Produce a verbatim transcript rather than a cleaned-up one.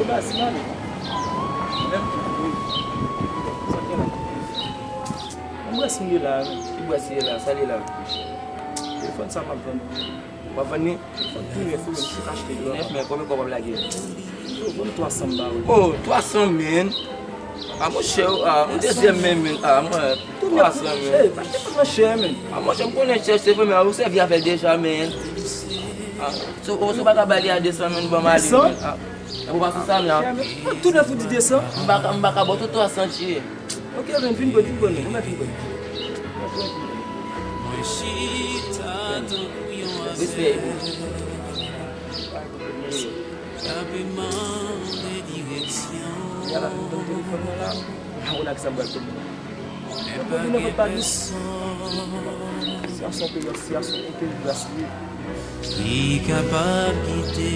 Baz, mwen menm tou wi. Sa gen la. Mwen bwès mwen ye la, men. Ki bwès ye la? Sa li la? Telefòn sa m ap vann. W ap vann li? Telefòn tou nèf wi, men m sou achte li. Nèf, men konbyen kòb w ap lage? Yo, ban m twa san m ba ou. Oh, twa san, men. A, monchè, a, yon dezyèm men, men. A, mwen, twa san, men. Ey, pa telefòn nan chè, men. A, monchè, m konnen chè, se vre, men ou sèvi avè l deja, men. A, si w, si w pa ka ba li a de san, men, ban m ale, men. A, e pou pa sou sa, men, a. Chè, men, tou nèf ou di de san? M pa ka, m pa ka ba w tout twa san, chè. Ok, men, vin bon, vin bon, men. Mwen vin bon. Respè, bro. Yala, m pran telefòn nan la. M pa konn ak sa m pral tonbe. Mwen pran telefòn pa dous. Sitiyasyon peyi, sitiyasyon enpe gras li ye. Ki kapab kite